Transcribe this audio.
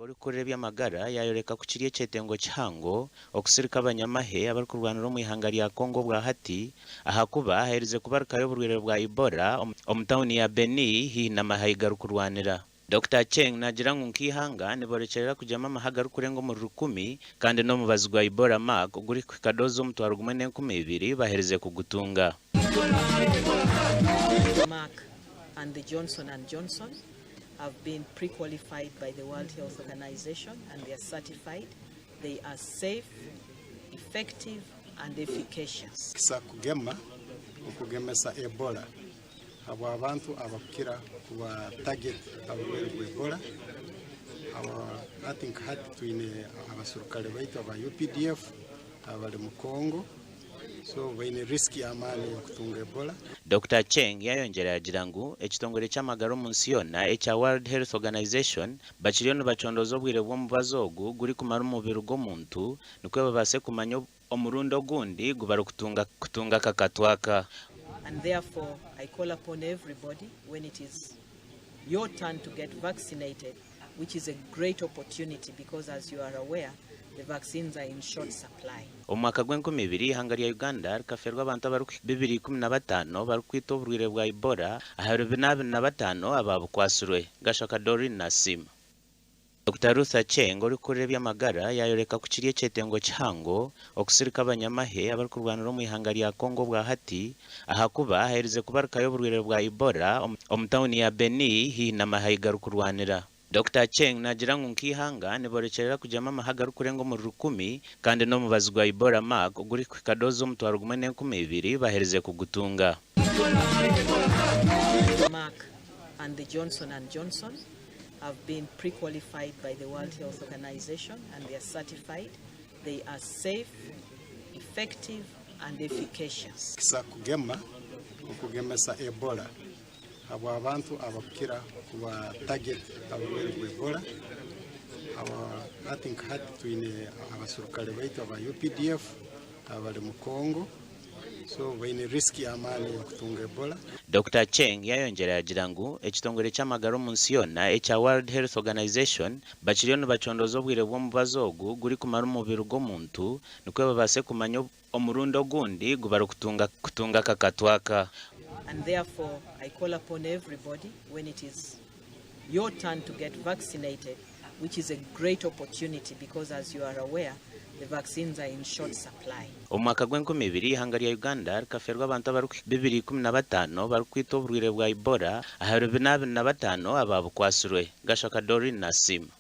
Orikukurira eby'amagara yaayoreka ku kiri ekyetengo kihango okusirika abanyamahe abarikurwanira omu ihanga rya Congo obwahati ahakuba haherize kubarukayo oburwaire bwa Ebola omu tauni ya Beni haihi n'amahe ahu garikurwanira. Dokita Aceng naagira ngu nk'eihanga niborekyerera kugyema amahe agarikurenga omuri rukumi kandi n'omubazi gwa Ebola Mark ogurikuhika doozi 1200 baherize kugutunga. Mark and the Johnson and Johnson have been pre-qualified by the World Health Organization and they are certified. They are safe, effective and efficacious. Kisa kugema okugemesa Ebola habw'abantu abakukira kuba target aburwaire bwa Ebola. Hati nka hati twine abaserukare baitu aba UPDF abari mu Congo, so baine risk y'amaani y'okutunga Ebola. Dokita Aceng yayongyera yagira ngu ekitongore ky'amagara omu nsi yoona ekya World Health Organization bakiriyo nibacondooza obwire bw'omubazi ogu gurikumara omu mubiri gw'omuntu nikwo babaase kumanya omurundi ogundi gubarikutunga kutunga aka katwaka. And therefore I call upon everybody when it is your turn to get vaccinated, which is a great opportunity because, as you are aware, the vaccines are in short supply. Omu mwaka gw'enkumi ibiri, ihanga rya Uganda rikaferwa abantu abarikuhika 215 barikwitwa oburwaire bwa Ebola ahari 425 ababukwatsirwe. Gashoka Doreen Nasiima. Dr Ruth Aceng, orikukurira eby'amagara, yaayoreka ku kiri ekyetengo kihango okusirika abanyamahe abarikurwanira omu ihanga rya Congo obwahati ahakuba haherize kubarukayo oburwaire bwa Ebola omu tauni ya Beni haihi n'amahe ahu garikurwanira. Dokita Aceng naagira ngu nk'eihanga niborekyerera kugyema amahe agarikurenga omuri rukumi kandi n'omubazi gwa Ebola Mark ogurikuhika doozi 1200 baherize kugutunga. Mark and the Johnson and Johnson have been pre-qualified by the World Health Organization and they are certified. They are safe, effective and efficacious. Kisa kugema okugemesa Ebola habw'abantu abakukira kuba target aburwaire bwa Ebola. Hati nka hati twine abaserukare baitu aba UPDF abari mu Congo, so baine risk y'amaani y'okutunga Ebola. Dokita Aceng yayongyera yagira ngu ekitongore ky'amagara omu nsi yoona ekya World Health Organization bakiriyo nibacondooza obwire bw'omubazi ogu gurikumara omu mubiri gw'omuntu nikwo babaase kumanya omurundi ogundi gubarikutunga kutunga aka katwaka. And therefore I call upon everybody when it is your turn to get vaccinated, which is a great opportunity because, as you are aware, the vaccines are in short supply. Omu mwaka gw'enkumi ibiri, ihanga rya Uganda rikaferwa abantu abarikuhika 215 barikwitwa oburwaire bwa Ebola ahari 425 ababukwatsirwe. Gashoka Doreen Nasiima.